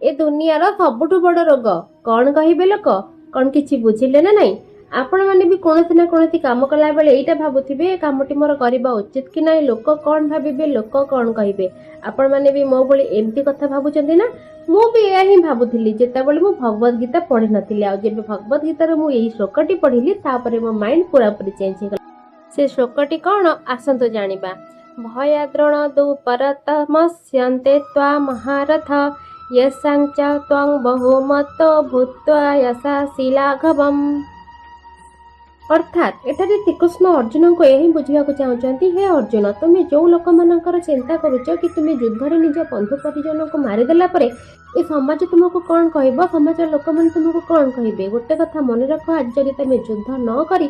ଏ ଦୁନିଆର ସବୁଠୁ ବଡ଼ ରୋଗ କଣ କହିବେ ଲୋକ? କଣ କିଛି ବୁଝିଲେ ନା ନାଇଁ? ଆପଣମାନେ ବି କୌଣସି ନା କୌଣସି କାମ କଲାବେଳେ ଏଇଟା ଭାବୁଥିବେ, ଏ କାମଟି ମୋର କରିବା ଉଚିତ କି ନାହିଁ, ଲୋକ କଣ ଭାବିବେ, ଲୋକ କଣ କହିବେ। ଆପଣମାନେ ବି ମୋ ଭଳି ଏମିତି କଥା ଭାବୁଛନ୍ତି ନା? ମୁଁ ବି ଏହା ହିଁ ଭାବୁଥିଲି, ଯେତେବେଳେ ମୁଁ ଭଗବତ ଗୀତା ପଢିନଥିଲି। ଆଉ ଯେବେ ଭଗବତ ଗୀତାର ମୁଁ ଏଇ ଶ୍ଲୋକଟି ପଢିଲି, ତାପରେ ମୋ ମାଇଣ୍ଡ ପୁରାପୁରି ଚେଞ୍ଜ ହେଇଗଲା। ସେ ଶ୍ଲୋକଟି କଣ, ଆସନ୍ତୁ ଜାଣିବା। ଭୟାଦ୍ରୋଣ ଦୁପରତମସ୍ୟନ୍ତେ ତ୍ୱା ମହାରଥ ୟେଷାଂ ଚ ତ୍ୱଂ ବହୁମତୋ ଭୂତ୍ୱା ୟଶାସି ଲାଘବମ୍। ଅର୍ଥାତ୍ ଏଠାରେ ଶ୍ରୀକୃଷ୍ଣ ଅର୍ଜୁନଙ୍କୁ ଏହା ହିଁ ବୁଝିବାକୁ ଚାହୁଁଛନ୍ତି, ହେ ଅର୍ଜୁନ, ତୁମେ ଯୋଉ ଲୋକମାନଙ୍କର ଚିନ୍ତା କରୁଛ କି ତୁମେ ଯୁଦ୍ଧରେ ନିଜ ବନ୍ଧୁ ପରିଜନଙ୍କୁ ମାରିଦେଲା ପରେ ଏ ସମାଜ ତୁମକୁ କଣ କହିବ, ସମାଜର ଲୋକମାନେ ତୁମକୁ କଣ କହିବେ, ଗୋଟେ କଥା ମନେ ରଖ, ଆଜି ଯଦି ତମେ ଯୁଦ୍ଧ ନ କରି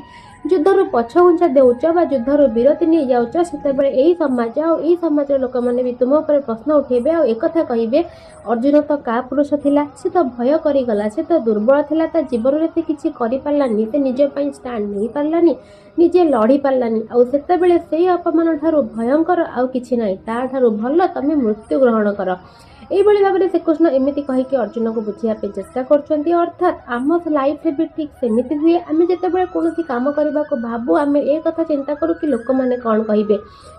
ଯୁଦ୍ଧରୁ ପଛଘୁଞ୍ଚା ଦେଉଛ ବା ଯୁଦ୍ଧରୁ ବିରତି ନେଇଯାଉଛ, ସେତେବେଳେ ଏଇ ସମାଜ ଆଉ ଏଇ ସମାଜର ଲୋକମାନେ ବି ତୁମ ଉପରେ ପ୍ରଶ୍ନ ଉଠେଇବେ ଆଉ ଏକଥା କହିବେ, ଅର୍ଜୁନ ତ କାପୁରୁଷ ଥିଲା, ସେ ତ ଭୟ କରିଗଲା, ସେ ତ ଦୁର୍ବଳ ଥିଲା, ତା ଜୀବନରେ ସେ କିଛି କରିପାରିଲାନି, ସେ ନିଜ ପାଇଁ ଷ୍ଟାଣ୍ଡ ନେଇପାରିଲାନି, ନିଜେ ଲଢି ପାରିଲାନି। ଆଉ ସେତେବେଳେ ସେଇ ଅପମାନ ଠାରୁ ଭୟଙ୍କର ଆଉ କିଛି ନାହିଁ। ତାଠାରୁ ଭଲ ତମେ ମୃତ୍ୟୁ ଗ୍ରହଣ କର। ଏଇଭଳି ଭାବରେ ଶ୍ରୀକୃଷ୍ଣ ଏମିତି କହିକି ଅର୍ଜୁନକୁ ବୁଝିବା ପାଇଁ ଚେଷ୍ଟା କରୁଛନ୍ତି। ଅର୍ଥାତ୍ ଆମ ଲାଇଫରେ ବି ଠିକ୍ ସେମିତି ହୁଏ। ଆମେ ଯେତେବେଳେ କୌଣସି କାମ କରିବାକୁ ଭାବୁ, ଆମେ ଏ କଥା ଚିନ୍ତା କରୁ କି ଲୋକମାନେ କଣ କହିବେ।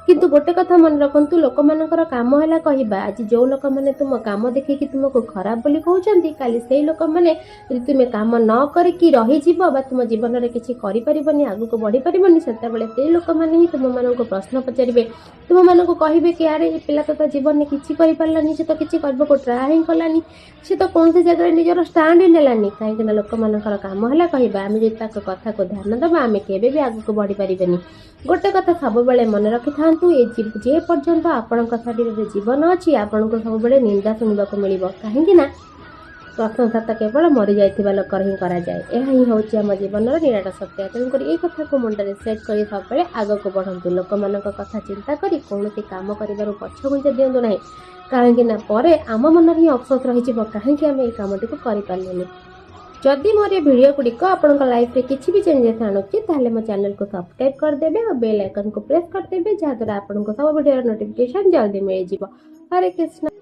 କିନ୍ତୁ ଗୋଟେ କଥା ମନେ ରଖନ୍ତୁ, ଲୋକମାନଙ୍କର କାମ ହେଲା କହିବା। ଆଜି ଯୋଉ ଲୋକମାନେ ତୁମ କାମ ଦେଖିକି ତୁମକୁ ଖରାପ ବୋଲି କହୁଛନ୍ତି, କାଲି ସେଇ ଲୋକମାନେ ଯଦି ତୁମେ କାମ ନ କରିକି ରହିଯିବ ବା ତୁମ ଜୀବନରେ କିଛି କରିପାରିବନି, ଆଗକୁ ବଢିପାରିବନି, ସେତେବେଳେ ସେଇ ଲୋକମାନେ ହିଁ ତୁମମାନଙ୍କୁ ପ୍ରଶ୍ନ ପଚାରିବେ, ତୁମମାନଙ୍କୁ କହିବେ କି ଆରେ, ଏ ପିଲା ତ ତା ଜୀବନରେ କିଛି କରିପାରିଲାନି, ସେ ତ କିଛି କରିବାକୁ ଟ୍ରାଏ ହିଁ କଲାନି, ସେ ତ କୌଣସି ଜାଗାରେ ନିଜର ଷ୍ଟାଣ୍ଡ ହିଁ ନେଲାନି। କାହିଁକି ନା ଲୋକମାନଙ୍କର କାମ ହେଲା କହିବା। ଆମେ ଯଦି ତାଙ୍କ କଥାକୁ ଧ୍ୟାନ ଦେବା, ଆମେ କେବେ ବି ଆଗକୁ ବଢିପାରିବେନି। ଗୋଟେ କଥା ସବୁବେଳେ ମନେ ରଖିଥାନ୍ତୁ, ଯେ ପର୍ଯ୍ୟନ୍ତ ଆପଣଙ୍କ ଶରୀରରେ ଜୀବନ ଅଛି, ଆପଣଙ୍କୁ ସବୁବେଳେ ନିନ୍ଦା ଶୁଣିବାକୁ ମିଳିବ। କାହିଁକି ନା ପ୍ରଶଂସା ତ କେବଳ ମରିଯାଇଥିବା ଲୋକର ହିଁ କରାଯାଏ। ଏହା ହିଁ ହେଉଛି ଆମ ଜୀବନର ନିରାଟ ସତ୍ୟ। ତେଣୁକରି ଏଇ କଥାକୁ ମୁଣ୍ଡରେ ସେଟ୍ କରି ସବୁବେଳେ ଆଗକୁ ବଢନ୍ତୁ। ଲୋକମାନଙ୍କ କଥା ଚିନ୍ତା କରି କୌଣସି କାମ କରିବାରୁ ପଛଘୁଞ୍ଚା ଦିଅନ୍ତୁ ନାହିଁ। କାହିଁକି ନା ପରେ ଆମ ମନରେ ହିଁ ଅଫସୋସ ରହିଯିବ, କାହିଁକି ଆମେ ଏଇ କାମଟିକୁ କରିପାରିଲେନି। ଯଦି ମୋର ଏ ଭିଡ଼ିଓ ଗୁଡ଼ିକ ଆପଣଙ୍କ ଲାଇଫରେ କିଛି ବି ଚେଞ୍ଜେସ୍ ଆଣୁଛି, ତାହେଲେ ମୋ ଚ୍ୟାନେଲକୁ ସବସ୍କ୍ରାଇବ୍ କରିଦେବେ ଆଉ ବେଲ୍ ଆଇକନ୍କୁ ପ୍ରେସ୍ କରିଦେବେ, ଯାହାଦ୍ୱାରା ଆପଣଙ୍କୁ ସବୁ ଭିଡ଼ିଓର ନୋଟିଫିକେସନ୍ ଜଲ୍ଦି ମିଳିଯିବ। ହରେ କୃଷ୍ଣ।